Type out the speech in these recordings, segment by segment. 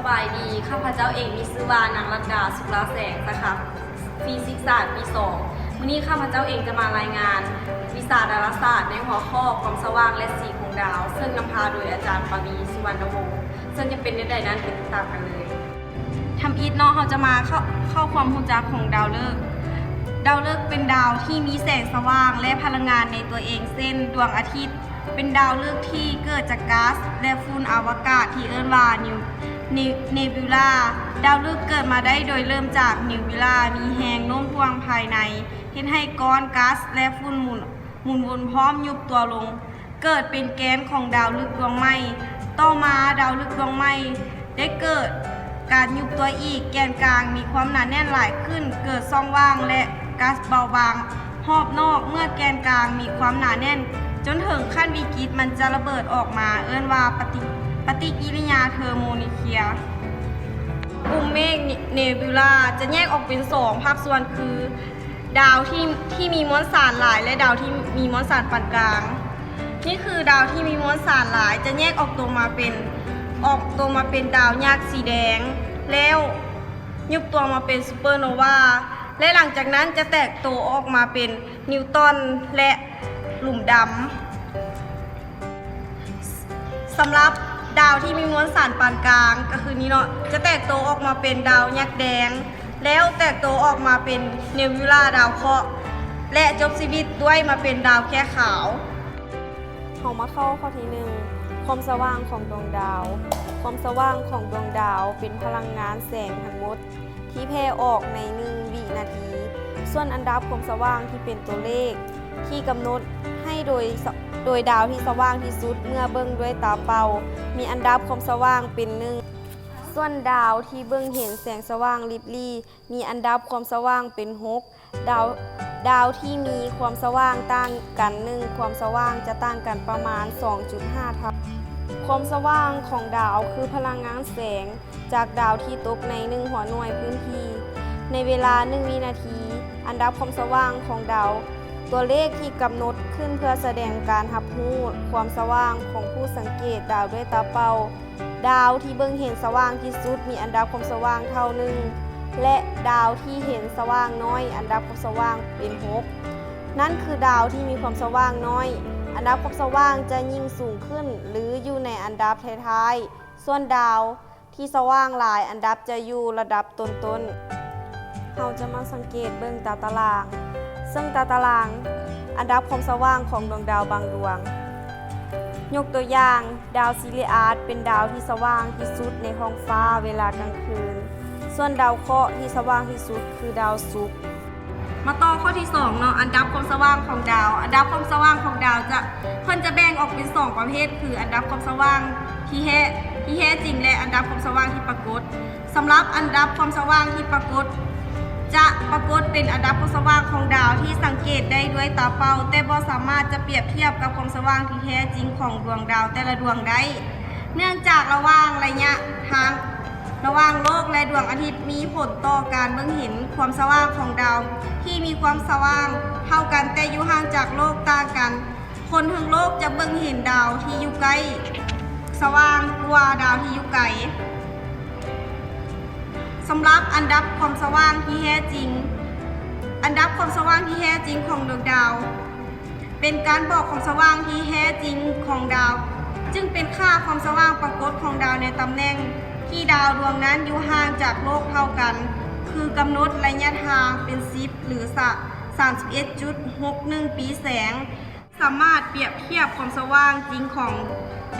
ສະບາຍດີ, ຂ້າພະເຈົ້າເອງມີຊື່ວ່າ ນາງລັດດາ ສຸກລາແສງ, ສາຂາຟີຊິກສາດ ປີສອງ. ມື້ນີ້ຂ້າພະເຈົ້າເອງຈະມາລາຍງານວິຊາດາລາສາດໃນຫົວຂໍ້ຄວາມສະຫວ່າງ ແລະ ສີຂອງດາວ, ເຊິ່ງນຳພາໂດຍອາຈານ ປາວີ ສຸວັນນະວົງ. ເຊິ່ງຈະເປັນແນວໃດນັ້ນ ໄປຕິດຕາມກັນເລີຍ. ທຳອິດເນາະ, ເຮົາຈະມາເຂົ້າ ເຂົ້າຄວາມຮູ້ຈັກຂອງດາວເລີກ. ດາວເລີກເປັນດາວທີ່ມີແສງສະຫວ່າງ ແລະ ພະລັງງານໃນຕົວເອງ ເຊັ່ນ ດວງອາທິດ ເປັນດາວເລິກທີ່ເກີດຈາກກາສ ແລະ ຝຸ່ນອະວະກາດທີ່ເອີ້ນວ່າ ນິວ ເນ ເນບິວລາ. ດາວເລິກເກີດມາໄດ້ໂດຍເລີ່ມຈາກເນບິວລາ ມີແຮງໂນ້ມຖ່ວງພາຍໃນ ເຮັດໃຫ້ກ້ອນກາສ ແລະ ຝຸ່ນໝູນ ໝູນວົນພ້ອມຍຸບຕົວລົງ ເກີດເປັນແກນຂອງດາວເລິກດວງໃໝ່. ຕໍ່ມາດາວເລິກດວງໃໝ່ໄດ້ເກີດການຍຸບຕົວອີກ, ແກນກາງມີຄວາມໜາແໜ້ນຫຼາຍຂຶ້ນ, ເກີດຊ່ອງຫວ່າງ ແລະ ກາສເບົາບາງຮອບນອກ. ເມື່ອແກນກາງມີຄວາມໜາແໜ້ນຈົນເຖິງຂັ້ນວິກິດ, ມັນຈະລະເບີດອອກມາ, ເອີ້ນວ່າປະຕິ ປະຕິກິລິຍາເທີໂມນິເຄຍ. ກຸ່ມເມກເນບິວລາຈະແຍກອອກເປັນສອງພາກສ່ວນຄື ດາວທີ່ ທີ່ມີມວນສານຫຼາຍ ແລະ ດາວທີ່ມີມວນສານປານກາງ. ນີ້ຄືດາວທີ່ມີມວນສານຫຼາຍ ຈະແຍກອອກຕົວມາເປັນ ອອກຕົວມາເປັນດາວຍັກສີແດງ ແລ້ວຍຸບຕົວມາເປັນຊຸບເປີໂນວາ ແລະ ຫຼັງຈາກນັ້ນຈະແຕກໂຕອອກມາເປັນນິວຕອນ ແລະ ຫຼຸມດຳ. ສຳລັບດາວທີ່ມີມວນສານປານກາງກໍຄືນີ້ເນາະ, ຈະແຕກໂຕອອກມາເປັນດາວຍັກແດງ ແລ້ວແຕກໂຕອອກມາເປັນເນບິວລາດາວເຄາະ ແລະ ຈົບຊີວິດດ້ວຍມາເປັນດາວແຄຂາວ. ເຮົາມາເຂົ້າຂໍ້ທີໜຶ່ງ ຄວາມສະຫວ່າງຂອງດວງດາວ. ຄວາມສະຫວ່າງຂອງດວງດາວເປັນພະລັງງານແສງທັງໝົດ ທີ່ແຜ່ອອກໃນໜຶ່ງວິນາທີ. ສ່ວນອັນດັບຄວາມສະຫວ່າງທີ່ເປັນຕົວເລກທີ່ກຳນົດໃຫ້ໂດຍ ໂດຍດາວທີ່ສະຫວ່າງທີ່ສຸດເມື່ອເບິ່ງດ້ວຍຕາເປົ່າ ມີອັນດັບຄວາມສະຫວ່າງເປັນໜຶ່ງ. ສ່ວນດາວທີ່ເບິ່ງເຫັນແສງສະຫວ່າງລິບຫຼີ່ ມີອັນດັບຄວາມສະຫວ່າງເປັນຫົກ. ດາວ ດາວທີ່ມີຄວາມສະຫວ່າງຕ່າງກັນໜຶ່ງຄວາມສະຫວ່າງຈະຕ່າງກັນປະມານສອງຈຸດຫ້າເທົ່າ. ຄວາມສະຫວ່າງຂອງດາວຄືພະລັງງານແສງ ຈາກດາວທີ່ຕົກໃນໜຶ່ງຫົວໜ່ວຍພື້ນທີ່ໃນເວລາໜຶ່ງວິນາທີ. ອັນດັບຄວາມສະຫວ່າງຂອງດາວ ຕົວເລກທີ່ກຳນົດຂຶ້ນເພື່ອສະແດງການຮັບຮູ້ຄວາມສະຫວ່າງຂອງຜູ້ສັງເກດດາວດ້ວຍຕາເປົ່າ. ດາວທີ່ເບິ່ງເຫັນສະຫວ່າງທີ່ສຸດມີອັນດັບຄວາມສະຫວ່າງເທົ່າໜຶ່ງ ແລະ ດາວທີ່ເຫັນສະຫວ່າງນ້ອຍ ອັນດັບຄວາມສະຫວ່າງເປັນຫົກ. ນັ້ນຄືດາວທີ່ມີຄວາມສະຫວ່າງນ້ອຍ ອັນດັບຄວາມສະຫວ່າງຈະຍິ່ງສູງຂຶ້ນ ຫຼື ຢູ່ໃນອັນດັບທ້າຍໆ. ສ່ວນດາວ ທີ່ສະຫວ່າງຫຼາຍອັນດັບຈະຢູ່ລະດັບຕົ້ນໆ. ເຮົາຈະມາສັງເກດເບິ່ງຕາຕະລາງ, ເຊິ່ງຕາຕະລາງອັນດັບຄວາມສະຫວ່າງຂອງດວງດາວບາງດວງ. ຍົກຕົວຢ່າງ, ດາວຊີເລອາດເປັນດາວທີ່ສະຫວ່າງທີ່ສຸດໃນທ້ອງຟ້າເວລາກາງຄືນ. ສ່ວນດາວເຄາະທີ່ສະຫວ່າງທີ່ສຸດຄືດາວສຸກ. ມາຕໍ່ຂໍ້ທີສອງເນາະ, ອັນດັບຄວາມສະຫວ່າງຂອງດາວ. ອັນດັບຄວາມສະຫວ່າງຂອງດາວຈະ ເພິ່ນຈະແບ່ງອອກເປັນສອງປະເພດ ຄື ອັນດັບຄວາມສະຫວ່າງທີ່ແທ້ ທີ່ແທ້ຈິງ ແລະ ອັນດັບຄວາມສະຫວ່າງທີ່ປາກົດ. ສຳລັບອັນດັບຄວາມສະຫວ່າງທີ່ປາກົດ ຈະປາກົດເປັນອັນດັບຄວາມສະຫວ່າງຂອງດາວທີ່ສັງເກດໄດ້ດ້ວຍຕາເປົ່າ, ແຕ່ບໍ່ສາມາດຈະປຽບທຽບກັບຄວາມສະຫວ່າງທີ່ແທ້ຈິງຂອງດວງດາວແຕ່ລະດວງໄດ້. ເນື່ອງຈາກລະຫວ່າງໄລຍະທາງລະຫວ່າງໂລກ ແລະ ດວງອາທິດມີຜົນຕໍ່ການເບິ່ງເຫັນຄວາມສະຫວ່າງຂອງດາວທີ່ມີຄວາມສະຫວ່າງເທົ່າກັນແຕ່ຢູ່ຫ່າງຈາກໂລກຕ່າງກັນ. ຄົນເທິງໂລກຈະເບິ່ງເຫັນດາວທີ່ຢູ່ໃກ້ສະຫວ່າງກວ່າດາວທີ່ຢູ່ໄກ. ສຳລັບອັນດັບຄວາມສະຫວ່າງທີ່ແທ້ຈິງ, ອັນດັບຄວາມສະຫວ່າງທີ່ແທ້ຈິງຂອງດວງດາວ ເປັນການບອກຄວາມສະຫວ່າງທີ່ແທ້ຈິງຂອງດາວ, ຈຶ່ງເປັນຄ່າຄວາມສະຫວ່າງປາກົດຂອງດາວໃນຕຳແໜ່ງທີ່ດາວດວງນັ້ນຢູ່ຫ່າງຈາກໂລກເທົ່າກັນ, ຄືກຳນົດໄລຍະທາງເປັນສິບ ຫຼື ສາມສິບເອັດຈຸດຫົກໜຶ່ງປີແສງ. ສາມາດປຽບທຽບຄວາມສະຫວ່າງຈິງຂອງ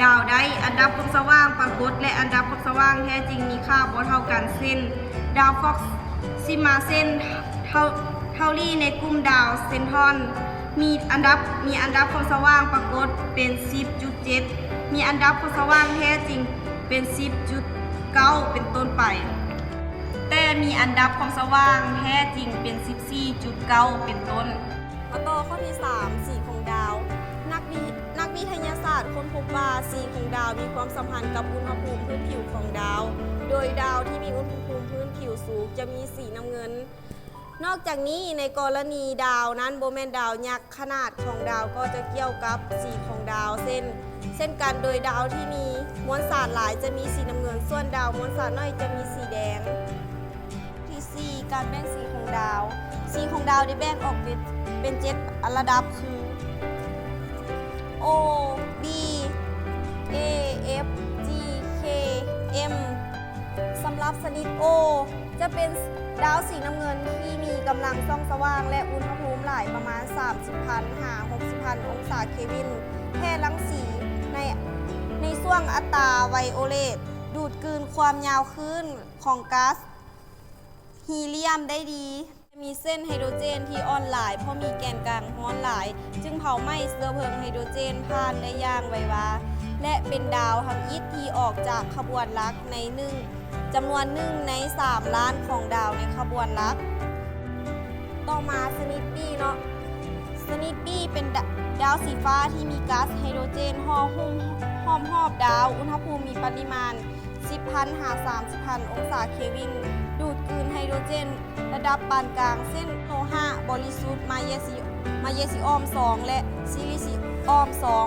ດາວໄດ້. ອັນດັບຄວາມສະຫວ່າງປາກົດ ແລະ ອັນດັບຄວາມສະຫວ່າງແທ້ຈິງມີຄ່າບໍ່ເທົ່າກັນ ເຊັ່ນ ດາວຟອກຊິມາເຊັນ ເທົາ ເທົາຣີ ໃນກຸ່ມດາວເຊັນທອນ ມີອັນດັບ ມີອັນດັບຄວາມສະຫວ່າງປາກົດເປັນສິບຈຸດເຈັດ, ມີອັນດັບຄວາມສະຫວ່າງແທ້ຈິງເປັນສິບຈຸດເກົ້າ ເປັນຕົ້ນໄປ, ແຕ່ມີອັນດັບຄວາມສະຫວ່າງແທ້ຈິງເປັນສິບສີ່ຈຸດເກົ້າ ເປັນຕົ້ນ. ມາຕໍ່ຂໍ້ທີສາມ ສີຂອງດາວ. ນັກວິ ນັກວິທະຍາສາດຄົ້ນພົບວ່າ ສີຂອງດາວມີຄວາມສຳພັນກັບອຸນຫະພູມພື້ນຜິວຂອງດາວ, ໂດຍດາວທີ່ມີອຸນຫະພູມພື້ນຜິວສູງຈະມີສີນ້ຳເງິນ. ນອກຈາກນີ້, ໃນກໍລະນີດາວນັ້ນບໍ່ແມ່ນດາວຍັກ, ຂະໜາດຂອງດາວກໍຈະກ່ຽວກັບສີຂອງດາວເຊັ່ນ ເຊັ່ນກັນ, ໂດຍດາວທີ່ມີ ມວນສານຫຼາຍຈະມີສີນ້ຳເງິນ, ສ່ວນດາວມວນສານໜ້ອຍຈະມີສີແດງ. ທີສີ່ ການແບ່ງສີຂອງດາວ. ສີຂອງດາວໄດ້ແບ່ງອອກເປັນ ເປັນເຈັດລະດັບຄື ໂອ ບີ ເອ ເອັຟ ຈີ ເຄ ເອັມ. ສຳລັບຊະນິດ ໂອ ຈະເປັນດາວສີນ້ຳເງິນທີ່ມີກຳລັງສ່ອງສະຫວ່າງ ແລະ ອຸນຫະພູມຫຼາຍປະມານສາມສິບພັນຫາຫົກສິບພັນອົງສາເຄວິນ, ແຜ່ລັງສີໃນ ໃນຊ່ວງອັດຕາໄວໂອເລັດ, ດູດກືນຄວາມຍາວຄື້ນຂອງກາສຮີລຽມໄດ້ດີ. ມີເສັ້ນໄຮໂດຣເຈນທີ່ອ່ອນຫຼາຍ ເພາະມີແກນກາງຮ້ອນຫຼາຍ, ຈຶ່ງເຜົາໄໝ້ເຊື້ອເພີງໄຮໂດຣເຈນຜ່ານໄດ້ຢ່າງໄວວາ ແລະ ເປັນດາວທຳອິດທີ່ອອກຈາກຂະບວນຫຼັກໃນໜຶ່ງ ຈຳນວນໜຶ່ງໃນສາມລ້ານຂອງດາວໃນຂະບວນຫຼັກ. ຕໍ່ມາຊະນິດ ບີ ເນາະ, ຊະນິດ ບີ ເປັນດາ ດາວສີຟ້າທີ່ມີກາສໄຮໂດຣເຈນຫໍ້ຫຸ້ມ ຫ້ອມຮອບດາວ, ອຸນຫະພູມມີປະລິມານສິບພັນຫາສາມສິບພັນອົງສາເຄວິນ, ດູດກືນໄຮໂດຣເຈນລະດັບປານກາງ ເຊັ່ນ ໂລຫະບໍລິສຸດ, ມາເຢຊີ ມາເຢຊີອອມສອງ ແລະ ຊີລີຊີອອມສອງ,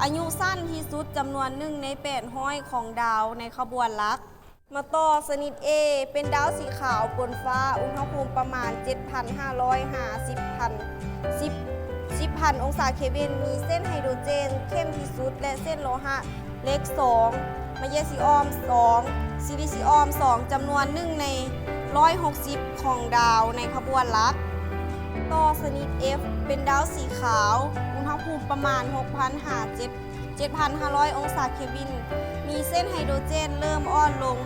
ອາຍຸສັ້ນທີ່ສຸດຈຳນວນໜຶ່ງໃນແປດຮ້ອຍຂອງດາວໃນຂະບວນຫຼັກ. ມາຕໍ່ຊະນິດ ເອ ເປັນດາວສີຂາວປົນຟ້າ, ອຸນຫະພູມປະມານເຈັດພັນຫ້າຮ້ອຍຫາສິບພັນ ສິບ ສິບພັນອົງສາເຄວິນ, ມີເສັ້ນໄຮໂດຣເຈນເຂັ້ມທີ່ສຸດ ແລະ ເສັ້ນໂລຫະເຫຼັກສອງ, ມາເຢຊີອອມສອງ, ຊີລີຊີອອມສອງ ຈຳນວນໜຶ່ງໃນຮ້ອຍຫົກສິບຂອງດາວໃນຂະບວນຫຼັກ. ຕໍ່ຊະນິດ ເອັຟ ເປັນດາວສີຂາວ, ອຸນຫະພູມປະມານຫົກພັນຫາເຈັດ ເຈັດພັນຫ້າຮ້ອຍອົງສາເຄວິນ, ມີເສັ້ນໄຮໂດຣເຈນເລີ່ມອ່ອນລົງ,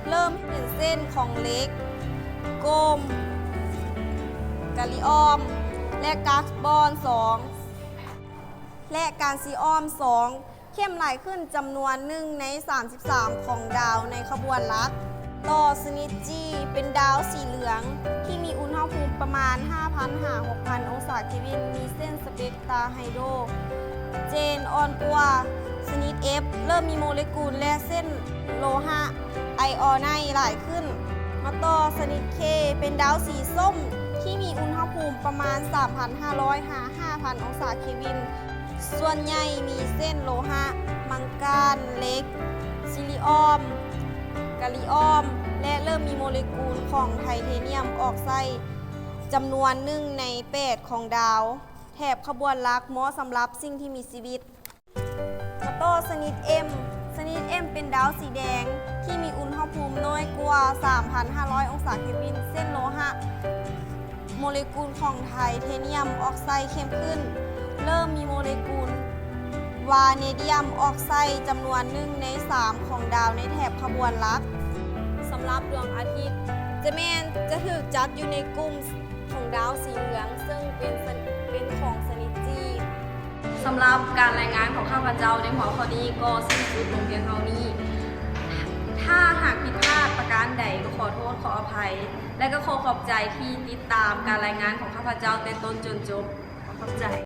ເລີ່ມເປັນເສັ້ນຂອງເຫຼັກ, ໂກຣມ, ກາລີອອມ ແລະ ກາສບອນສອງ ແລະ ການຊີອອມສອງ ເຂັ້ມຫຼາຍຂຶ້ນຈຳນວນໜຶ່ງໃນສາມສິບສາມຂອງດາວໃນຂະບວນຫຼັກ. ຕໍ່ຊະນິດ ຈີ ເປັນດາວສີເຫຼືອງທີ່ມີອຸນຫະພູມປະມານຫ້າພັນຫາຫົກພັນອົງສາເຄວິນ, ມີເສັ້ນສະເປັກຕາໄຮໂດຣເຈນອ່ອນກວ່າ. ຊະນິດ ເອັຟ ເລີ່ມມີໂມເລກຸນ ແລະ ເສັ້ນໂລຫະໄອອໍໄນຫຼາຍຂຶ້ນ. ມາຕໍ່ຊະນິດ ເຄ ເປັນດາວສີສົ້ມທີ່ມີອຸນຫະພູມປະມານສາມພັນຫ້າຮ້ອຍຫາຫ້າພັນອົງສາເຄວິນ. ສ່ວນໃຫຍ່ມີເສັ້ນໂລຫະ, ມັງການ, ເຫຼັກ, ຊີລີອອມ, ກາລີອອມ ແລະ ເລີ່ມມີໂມເລກຸນຂອງໄທເທນຽມອອກໃຊ້ຈຳນວນໜຶ່ງໃນແປດຂອງດາວແຖບຂະບວນຫຼັກ ເໝາະສຳລັບສິ່ງທີ່ມີຊີວິດ. ມາຕໍ່ຊະນິດ ເອັມ ຊະນິດ ເອັມ ເປັນດາວສີແດງທີ່ມີອຸນຫະພູມນ້ອຍກວ່າສາມພັນຫ້າຮ້ອຍອົງສາເຄວິນ, ເສັ້ນໂລຫະ ໂມເລກຸນຂອງໄທເທນຽມອອກໄຊເຂັ້ມຂຶ້ນ, ເລີ່ມມີໂມເລກຸນວາເນດຽມອອກໄຊຈຳນວນໜຶ່ງໃນສາມຂອງດາວໃນແຖບຂະບວນຫຼັກ. ສຳລັບດວງອາທິດ ຈະແມ່ນ ຈະຖືກຈັດຢູ່ໃນກຸ່ມຂອງດາວສີເຫຼືອງ, ເຊິ່ງເປັນຊະ ເປັນຂອງຊະນິດ ຈີ. ສຳລັບການລາຍງານຂອງຂ້າພະເຈົ້າໃນຫົວຂໍ້ນີ້ກໍສິ້ນສຸດລົງພຽງເທົ່ານີ້. ຖ້າຫາກຜິດພາດປະການໃດກໍຂໍໂທດຂໍອະໄພ ແລະ ກໍຂໍຂອບໃຈທີ່ຕິດຕາມການລາຍງານຂອງຂ້າພະເຈົ້າແຕ່ຕົ້ນຈົນຈົບ. ຂອບໃຈ.